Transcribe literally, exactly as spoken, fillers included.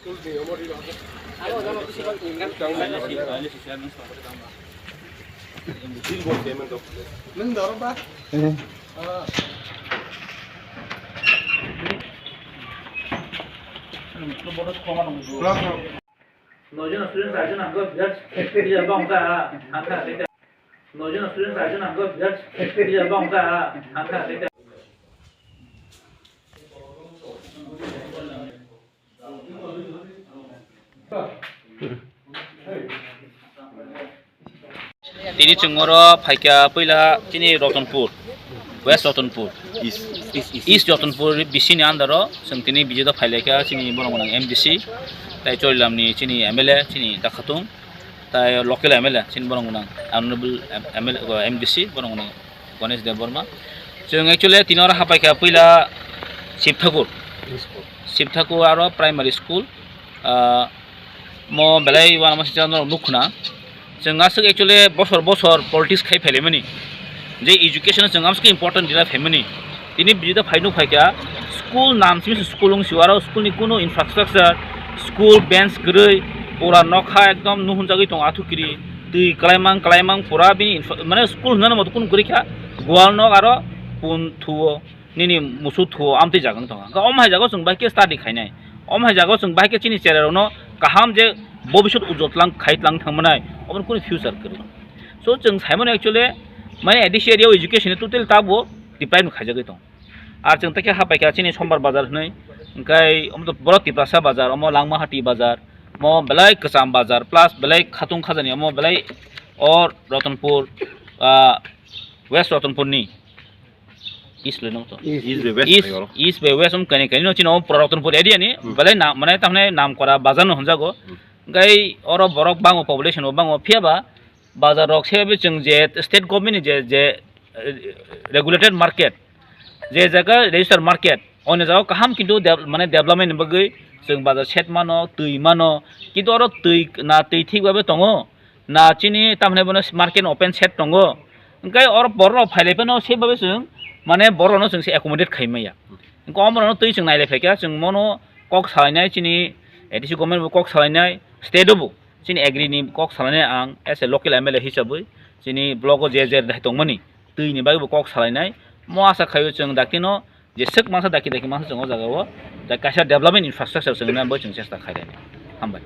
Noijona student, chaijon ang khe birat, birat bangkha, ang kha, noijona student, chaijon ang khe birat, birat bangkha, ang kha. Tini chwng oro phaikha puila chini Ratanpur, West Ratanpur, East, East, East. East Ratanpur B C ni under o chwng tini visit o phailaikha chini borok gwnang M D C, tai Chorilam ni chini M L A chini Dakhatung, tai local M L A chini borok gwnang Honorable M L A, M D C borok gwnang Ganesh Debbarma. Chwng actually tini oro hapaikha puila Shiv Thakur, Shiv Thakur aro primary school, ah, mo belai uanama sijak norok nukkhna. Chwng aswk actually bosor bosor politics khai phailai mani. Je education o chwng amswk important dina phaimani. Tini biji da phai nuk phaikha school nam simi se school wng sio aro school ni kunu infrastructure, school bench kwrwi, pura nokha ekdom nuhunjagwi tongo athukiri, twi kwlaimang kwlaimang pura bini infra-, mane school hwnjani moto kunu kwrwi kha, gwal nok aro pun thuo. Nini musu thuo amtwi jaga wng tongo. Hwnkhe omo hai jaga o chwng bahai khe study khainai. Omo hai jaga o chwng bahai khe chini cherairokno kaham je bobiswt ujotlang khaitlang thangmanai, obo kunu future kwrwi. So chwng saimano actually mane A D C area o education totally tabo deprive khaijagwi tong. Ar chwng tei khe hapaikha chini Sombar bazar hwnwi, hwnkhe omo to borok Tiprasa bazar, omo Langmahati bazar, omo belai kwcham bazar, plus belai khatung khajani, omo belai o Ratanpur, ah, West Ratanpur ni. East le nong to. East. East bai west East, bai oro. East bai west om kani kani no chini om pura Ratanpur area ni. Hmm. Belai na, mane tamne nam kora bazar no honjago. Hmm. Gai oro borok bango population bo bango phiya ba bazar rok se be chwng je state government ni je, je, eh, regulated market je jaga register market onne jaga kaham kintu dev-, mane development ni bagwi chwng bazar set mano twi mano kintu oro twi na twi thik babe tongo. Na chini tamhwnai bono market open set tongo. Hwnkhe oro borok rok phailai phano se babe chwng mane borok rokno chwng se accommodate khai maya. Hwnkhe omo rokno twi chwng nailai phaikha chwng mono kok salainai chini A D C government bo kok salainai state o bo chini agri ni kok salainai ang as a local M L A hisabwi chini block o je je dai tongmani twi ni bagwi bo kok salainai mo asa khaio chwng dakti no je swk masa dakti dakti masa chwng o jaga o da kaisa development infrastructure chwng nai bo chwng chesta khainai. Hambai.